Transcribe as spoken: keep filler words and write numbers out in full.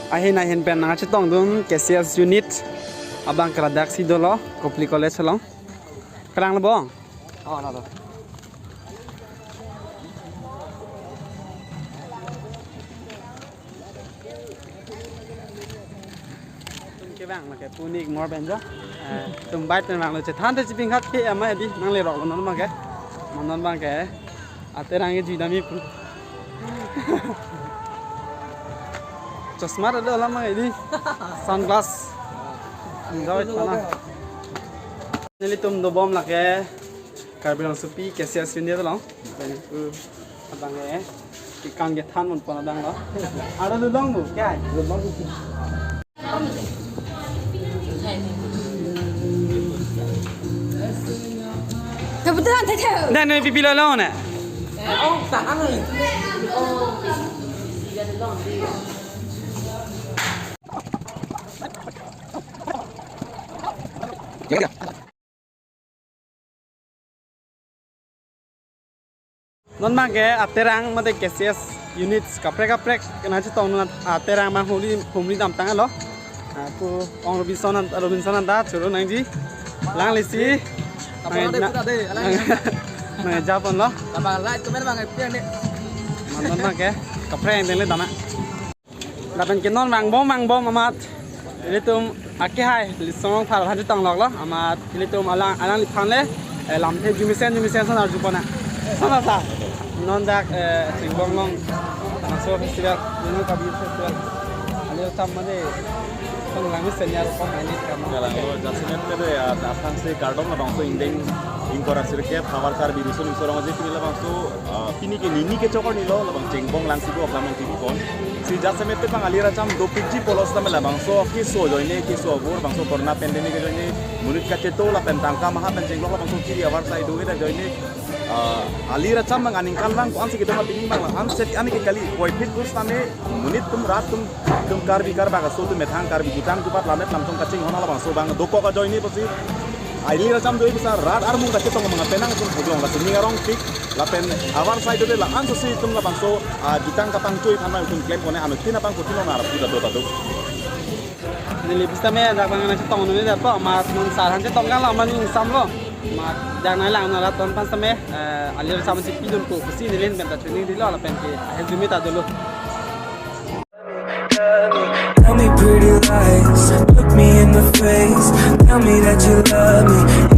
Ahin ahin pen nangchetongdun K C S unit abang keladak si dolo, Kopili College along. Kelang lo bong? Oh, lalo. Tum ke bang, lake punik mor benjo. Eh, tum bike pen bang lo chethan te chiping khat ke ama edi nanglerok lo non bang ke. Manon bang ke. Aterang ke jui dami pu. Chosma ada dalam bang edi. Sunglass. Enjoy pana. Nelitum dobom lake. Karbi Rongsopi K C S unit along. Hmm. Abang eh. Ikang ke than mon pon abang lo. Ada dudong bu, kya? Dudong bu. Kebetulan tadi. Dan ni pipi lo lo ne. Oh, tak anu. Non bang ke aterang mate K C S units kaprek kaprek kena chetong non aterang bang humri humri damtang lo. Aku Ong Robinson an-, Robinson anta choro nangji. Lang lisi. Apa ada, ada, ada. Nang japon lo. Apa light kemen bang, apa ni? Non bang ke kaprek yang tele dana. Lapen ke non vangbom vangbom amat. Ilitum akehai, Lisong Rongphar aphan chetong lok lo, amat ilitum alang, alangliphan le, eh, lamthe jumisen jumisen son arju pon na. Son asa. Non dak, eh, Chengbong along, Bangso festival, Karbi Festival. Aliracham mane, son langmi senior kom ini kan. Kalang lo, jasemet ke ya, aphrangsi kardom labangso ingdeng ingkoi ra sirkep, havar Karbi Riso Nimso Rong Aje pini labangso, ah, pini ke nini kechokor ni lo, labang Chengbong Langsibo aklam nangtipon. Si jasemet te bang aliracham dopikji pulo setame labangso keso ajoine, keso abor, bangso corona pandemic ajoine, monit kacheto lapen tangka maha pen chenglok labangso kiri avar sai do ke ajoine. Ah, aliracham bang aningkan bang ko-ansi kedo ma pini bang la-an set ani ke kali, puvoiphit gur setame monit atum rat atum, atum Karbi Karbak aso atum methang Karbi jutang jupat lammet lamtong kachinghon labangso bang dokok ajoine pusi. Aliracham do bisa rat armung kachetong bang penang atum huglong la sining arong pik lapen avar sai do de la-an sosi atum labangso, ah, jutang kapangchoi thanai atum klem pon ne anuttin apang putin lo nara puda do tadu. Neli bisa me dak bang nangchetong neli dak po, amat non sar aphan chetong kan lo, amat ning sam lo. Amat dak nai lang nara ton aphan setame, eh, aliracham si pidun ko pusi neli pen ta training dilo lapen ke ahel jumi ta dolo. Tell me pretty lies, look me in the face. Tell me that you love me.